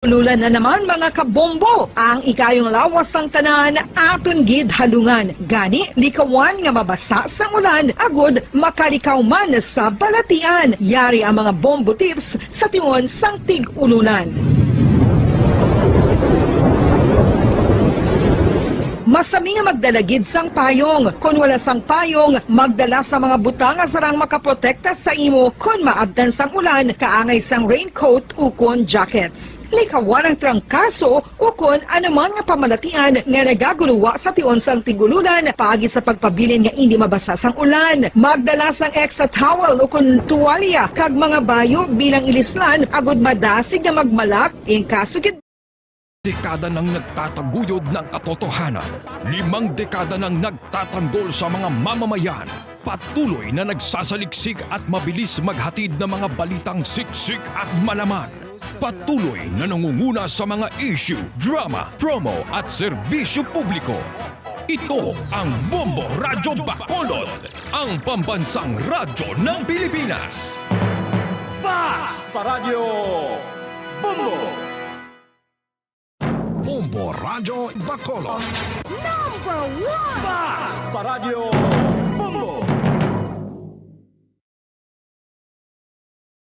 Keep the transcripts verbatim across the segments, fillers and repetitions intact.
Ululan na naman, mga kabombo. Ang ikayong lawas sang tanan aton gid halungan. Gani, likawan nga mabasa sang ulan agud makalikaw man sa balatian. Yari ang mga bombo tips sa tion sang tig-ululan. Masami nga magdala gid sang payong. Kon wala sang payong, magdala sa mga butang nga sarang makaprotekta sa imo kon maabtan sang ulan, kaangay sang raincoat ukon jackets. Likawan ang trangkaso ukon anuman nga pamalatian nga nagaguluwa sa tion sang tig-ululan paagi sa pagpabilin nga indi mabasa sang ulan. Magdala sang extra towel ukon tuwalya kag mga bayo bilang ilislan agud madasig nga magmalak in kaso gid. Dekada nang nagtataguyod ng katotohanan. Limang dekada nang nagtatanggol sa mga mamamayan. Patuloy na nagsasaliksik at mabilis maghatid ng mga balitang siksik at malaman. Patuloy na nangunguna sa mga issue, drama, promo at serbisyo publiko. Ito ang Bombo Radyo Bacolod, ang pambansang radyo ng Pilipinas. Basta Radyo Bombo! Bombo Radyo Bacolod. Number one! Basta Radyo Bombo!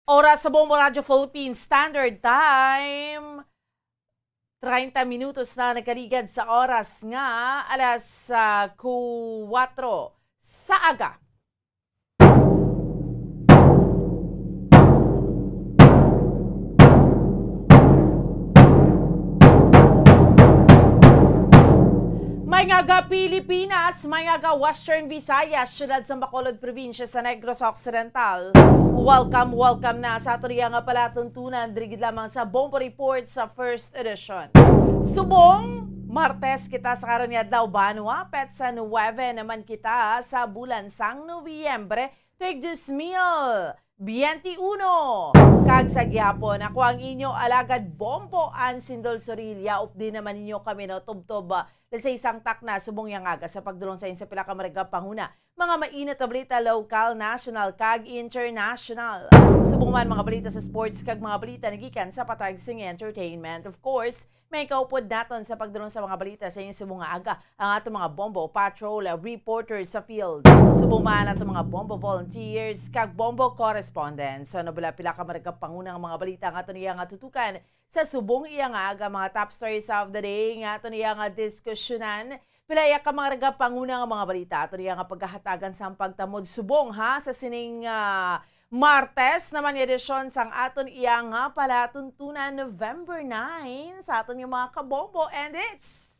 Oras sa Bombo Radyo Philippines Standard Time, treinta minutos na nagkaligad sa oras nga alas, ah, kuwatro sa aga. May nga aga Pilipinas, may nga aga Western Visayas, siyudad sa Bacolod, probinsya sa Negros Occidental. Welcome, welcome na sa aton iya nga palatuntunan, diri gid lamang sa Bombo Report sa first edition. Subong, Martes kita sa karon nga adlaw, banwa, petsa nuwebe naman kita sa bulan sang Nobyembre, tuig dos mil biyente uno. Kag sa gihapon, ako ang inyo alagad Bombo Ansindol Sorilla, updi naman ninyo kami, no, tubtob, ah, alas sais sang takna, subong yang aga sa pagdulong sa inyo sa pila ka maragap panguna. Mga mainit nga balita, lokal, national, kag international. Subong man mga balita sa sports kag mga balita nagikan sa patag sing entertainment. Of course, may kaupod naton sa pagdulong sa mga balita sa inyo subong nga aga ang aton mga Bombo Patrol reporters sa field. Subong man aton mga Bombo volunteers kag Bombo correspondents. So, nabula pila ka maragap panguna nga mga balita ang aton iya nga tutukan sa subong iya nga aga, mga top stories of the day nga aton iya nga diskusyonan. Pila iya ka mga ragapanguna nga mga balita aton iya nga paghahatagan sang pagtamod subong, ha, sa sining, ah, Martes naman nga edisyon sang aton iya nga palatuntunan, November nine, sa aton nga mga kabombo, and it's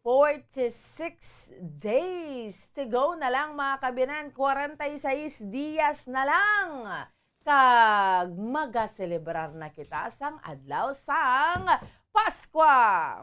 forty-six days to go na lang, mga kabiyanan. Kwarenta y seis dias na lang kag magaselebrar na kita sang adlaw sang Paskwa.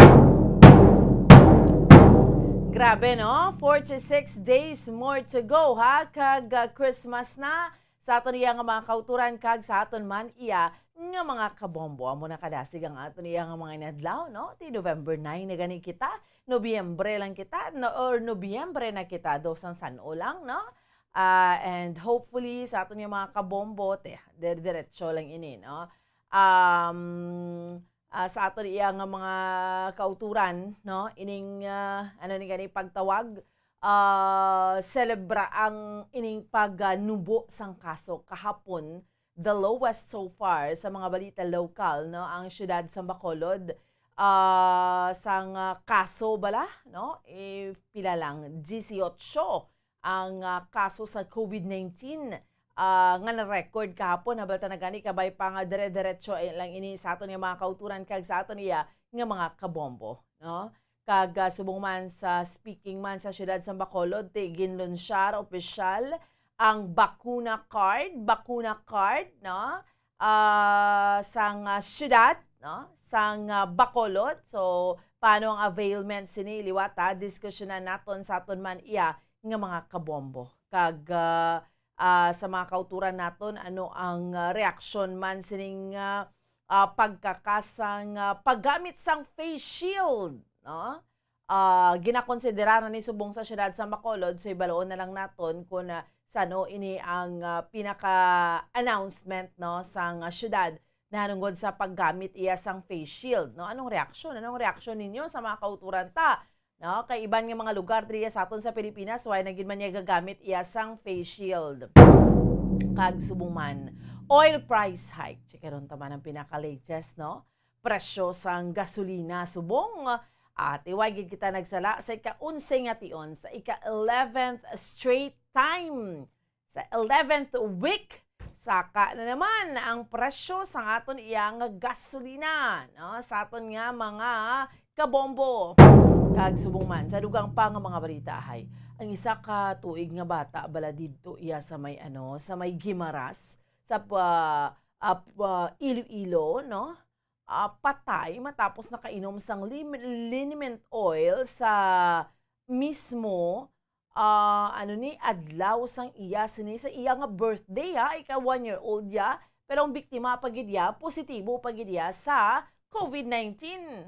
Grabe, no? Forty-six days more to go, ha? Kag, ah, Christmas na sa aton iya nga mga kauturan kag sa aton man iya nga mga kabombo. Amo na kadasig ang aton iya nga mga inadlaw, no? Ti November nine na gani kita, Nobyembre lang kita, no, or Nobyembre na kita, dos ang san-o lang, no? Ah, and hopefully, sa aton nga mga kabombo, te, dire-diretso lang ini, no? Um, ah, sa aton iya nga mga kauturan, no? Ining, ah, ano ni gani pagtawag, ah, selebra ang ining pagnubo sang kaso kahapon, the lowest so far sa mga balita lokal, no? Ang siyudad sa Bacolod, ah, sang, ah, kaso bala, no? Eh, pila lang, dieciocho ang, ah, kaso sa COVID nineteen, ah, nga na-record kahapon. Habalta na gani, kabay pa nga dire-diretso, eh, lang ini sa aton nga mga kauturan kag sa aton iya nga mga kabombo, no? Kag, ah, subong man sa speaking man sa siyudad sa Bacolod, ti ginlunsyar opisyal ang bakuna card, bakuna card, no? Ah, sang, ah, siyudad, no? Sang, ah, Bacolod. So, paano ang availment sini liwat, ha? Diskusyonan naton sa aton man iya nga mga kabombo. Kag, ah, ah, sa mga kauturan naton, ano ang, ah, reaksyon man sining, ah, ah, pagkakasang, ah, paggamit sang face shield, no? Ah, ginakonsidera na ni subong sa siyudad sa Bacolod, so ibaloon na lang naton kung, ah, sano ini ang, ah, pinaka-announcement, no, sang, ah, siyudad nahanungod sa paggamit iya sang face shield, no? Anong reaksyon? Anong reaksyon ninyo sa mga kauturan ta? No? Kay iban nga mga lugar diri sa aton sa Pilipinas, wala na gid man niya gagamit iya sang face shield. Kag subong man, oil price hike. Chikaron ta man ang pinaka-latest, no? Presyo sang gasolina subong. At wala gid kita nagsala sa ika-onse nga tion sa ika-eleventh straight time. Sa eleventh week, saka na naman ang presyo sa aton iya nga gasolina, no? Sa aton nga mga kabombo. Kag subong man, sa dugang pa nga mga balita, hay, ang isa ka tuig nga bata bala didto iya sa may, ano, sa may Guimaras, sa pa, ah, pa, Iloilo, no? Ah, patay matapos nakainom sang lim-, liniment oil sa mismo, ah, ano ni, adlaw sang iya sini, sa iya nga birthday, ha, ika one year old ya, pero ang biktima pa gid ya, positibo pa gid ya sa covid nineteen.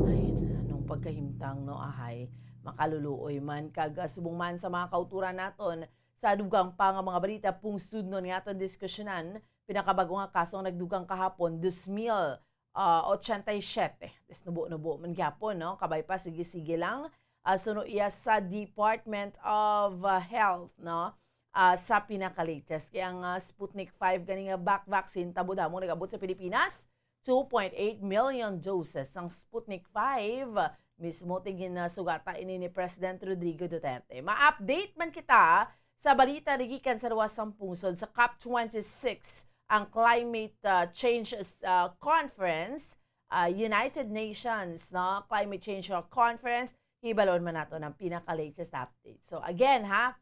Ay, anong pagkahimtang, no, ahay, makaluluoy man kag, ah, subong man sa mga kauturan naton sa dugang pa nga mga balita, pungsudnon nga aton diskusyonan, pinakabag-o nga kaso ang nagdugang kahapon, dos mil ah, ochenta y siete. Disnubo-nubo man gyapon, no? Kabay pa, sige-sige lang. Ah, suno iya sa Department of, ah, Health, no? Ah, sa pinaka-latest. Kaya ang, ah, Sputnik five gani nga back vaccine, tabo-damo nag-abot sa Pilipinas. Two point eight million doses sang Sputnik five. Mismo ti ginasugata ini ni President Rodrigo Duterte. Ma-update man kita sa balita nga gikan sa luwas sang pungsod sa COP twenty-six, ang Climate, ah, Change, ah, Conference, ah, United Nations, no? Climate Change, ah, Conference, hibalon man nato ang pinaka-latest update. So again, ha,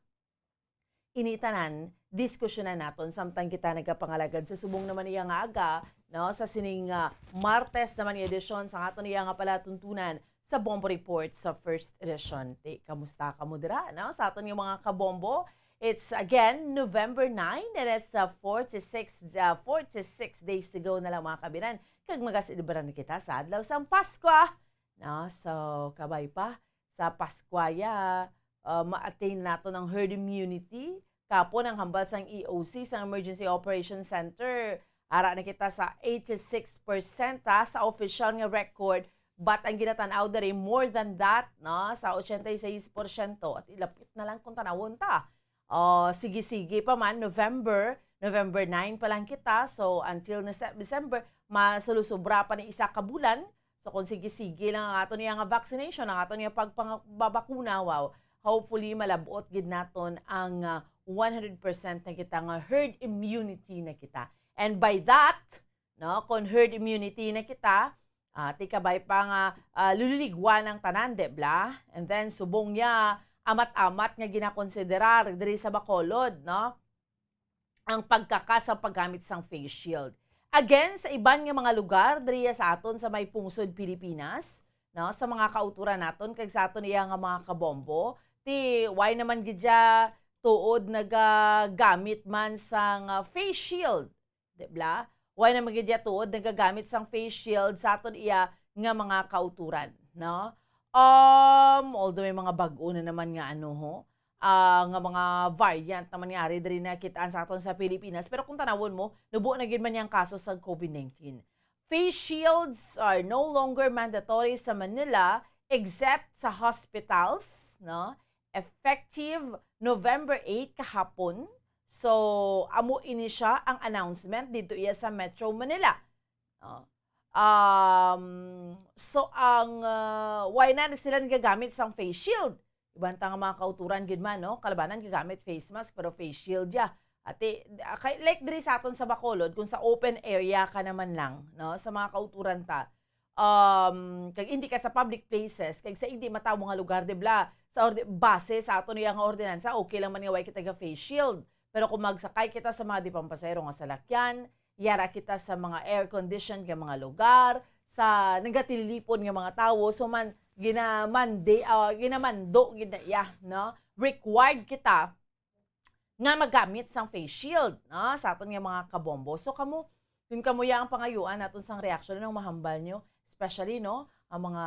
ini tanan, diskusyonan naton samtang kita nagapangalagad sa subong naman niya nga aga, no? Sa sining, ah, Martes naman nga edisyon sa aton niya nga palatuntunan sa Bombo Report sa first edition. Ti, kamusta kamo dira, no? Sa aton nga mga kabombo, it's again November nine, and it's, uh, forty-six, uh, forty-six days to go na lang, mga kabinan. Kag magaselebrar na kita sa adlaw sang Paskwa. No? So, kabay pa, sa Paskwa ya, uh, ma-attain nato ang herd immunity. Kapon ang hambal sang E O C, sang Emergency Operations Center. Ara na kita sa eighty-six percent, ha, sa official nga record. But ang ginatan-aw diri, more than that, no? Sa ochenta y seis porsyento. At ilapit na lang kung tanawon ta. O, sige-sige pa man, November, November nine pa lang kita. So, until na sa December, masulusubra pa ni isa ka bulan. So, kung sige-sige lang ang aton niya nga vaccination, ang aton niya pagpangababakuna, wow, hopefully, malabot gid naton ang, ah, one hundred percent na kita nga herd immunity na kita. And by that, no, kung herd immunity na kita, ah, ti kabay pa nga, ah, luliligwan ang tanan, di bla? And then, subong niya, amat-amat nga ginakonsiderar diri sa Bacolod, no? Ang pagkaka sa paggamit sang face shield. Again, sa iban nga mga lugar, diri sa aton sa may pungsod Pilipinas, no, sa mga kauturan naton, kag sa aton iya nga mga kabombo, ti, why naman gid siya tuod nagagamit man sang, ah, face shield? Di bla? Why naman gid iya tuod nagagamit sang face shield sa aton iya nga mga kauturan, no? Um, although may mga bag-o na naman nga ano, ho, ah, nga mga variant naman nga ari diri nakit-an sa aton sa Pilipinas, pero kung tanawon mo, nubo na gid man yang kaso sa covid nineteen. Face shields are no longer mandatory sa Manila except sa hospitals, no? Effective November eight kahapon. So, amo ini siya ang announcement dito iya sa Metro Manila. No? Um, so, ang, ah, why na sila nagagamit sang face shield? Iban ta nga mga kauturan gid man, no? Kalabanan gagamit face mask, pero face shield ya. Ati, ah, kay, like diri sa aton sa Bacolod, kung sa open area ka naman lang, no? Sa mga kauturan ta, um, kag hindi ka sa public places, kag sa hindi matawo nga lugar, di bla? Sa orde-, base sa aton iya nga ordinansa, okay lang man nga way kita ga face shield. Pero kung magsakay kita sa mga di pampasahero nga salakyan, yara kita sa mga air-conditioned nga mga lugar, sa nagatililipon nga mga tawo, so man, ginamandi-, ah, ginamando gid na iya, no? Required kita nga magamit sang face shield, no? Sa aton nga mga kabombo. So, kamo, kung kamo ya ang pangayuan naton sang reaksyon, anong mahambal nyo? Especially, no, ang mga,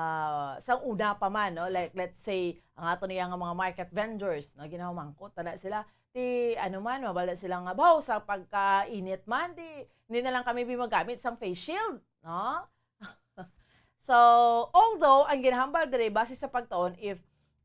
sa una pa man, no? Like, let's say, ang aton iya nga mga market vendors, no? Ginahumangkot na sila, Ti ano man, mabala sila nga, "Baw, sa pagkainit man, di, hindi na lang kami bi magamit sang face shield," no? So, although ang ginahambal diri, base sa pagtuon, if,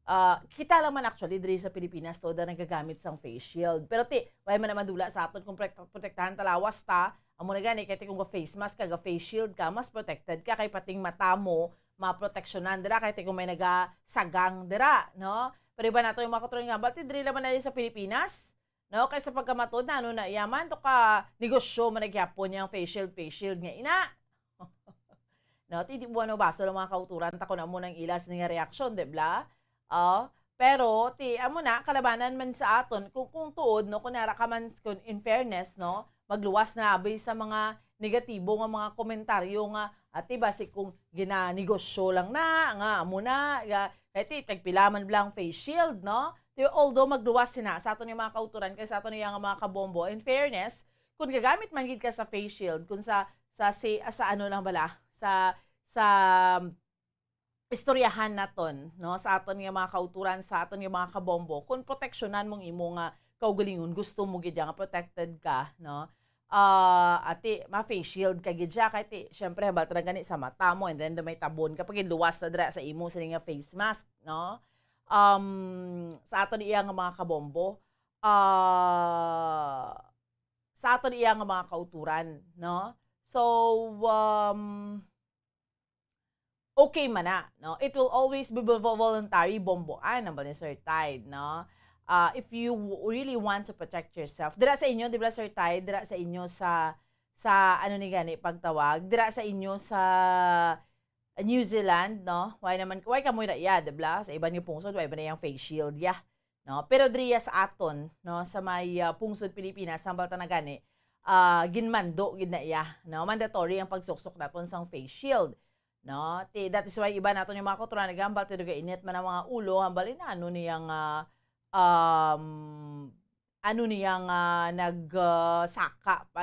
ah, kita lang man actually diri sa Pilipinas, to da nagagamit sang face shield. Pero ti, way man naman dula sa aton kung protect-, protektahan ta lawas ta, amo na gani, kay ti kung ga face mask ka, ga face shield ka, mas protected ka, kay pating mata mo, maproteksyonan dira, kay ti kung may nagasagang dira, no? Pero iba nato yung mga kauturan nga, "Ba't diri naman na sa Pilipinas?" No? Kay sa pagkamatod na, ano na, yaman to ka negosyo man nagyapon yang face shield, face shield nga ina. No, ti di mo ano baso ng mga kauturan, ta ko na mo nang ilas ni nga reaksyon, di ba? Oh, pero ti amo na, kalabanan man sa aton, kung, kung tuod, no, kung nara ka man, kung in fairness, no, magluwas na abi sa mga negatibo nga mga komentaryo nga, ati, basi kung ginanegosyo lang na, nga amo na, ga, kay ti tagpila man lang face shield, no? Ti although magluwas sina sa aton yung mga kauturan kay sa aton yung mga kabombo, in fairness, kung gagamit man gid ka sa face shield, kung sa, sa, si, sa ano lang bala, sa, sa istoryahan naton, no, sa aton nga mga kauturan, sa aton nga mga kabombo, kung proteksyonan mong imo nga kaugalingon, gusto mo gid nga protected ka, no? Ah, ati, ma-face shield ka gid siya, kay ti, syempre, hambal talaga gani sa mata mo, and then may tabon ka, pag luwas na dira sa imo, sini nga face mask, no? Um, sa aton iya nga mga kabombo, ah, sa aton iya nga mga kauturan, no? So, um, okay man na, no? It will always be vo-, voluntary, bomboan, ang ba ni Sir Tide, no? Ah, if you w-, really want to protect yourself, dira sa inyo, di ba, Sir Tide? Dira sa inyo sa, sa ano ni gani pagtawag? Dira sa inyo sa New Zealand, no? Why naman, why kamoy na iya, di ba? Sa iban yung pungsod, why ba na yung face shield, ya? No? Pero diriya sa aton, no, sa may, ah, pungsod Pilipinas, hambal ta na gani, ah, ginmando gid na iya, no? Mandatory ang pagsuksok naton sang face shield, no? Ti, that is why iba naton yung mga kauturan nagahambal, ti daw gainit man ang mga ulo, hambal ina, ano niya nga, um, ano niya nga nag, ah, saka pa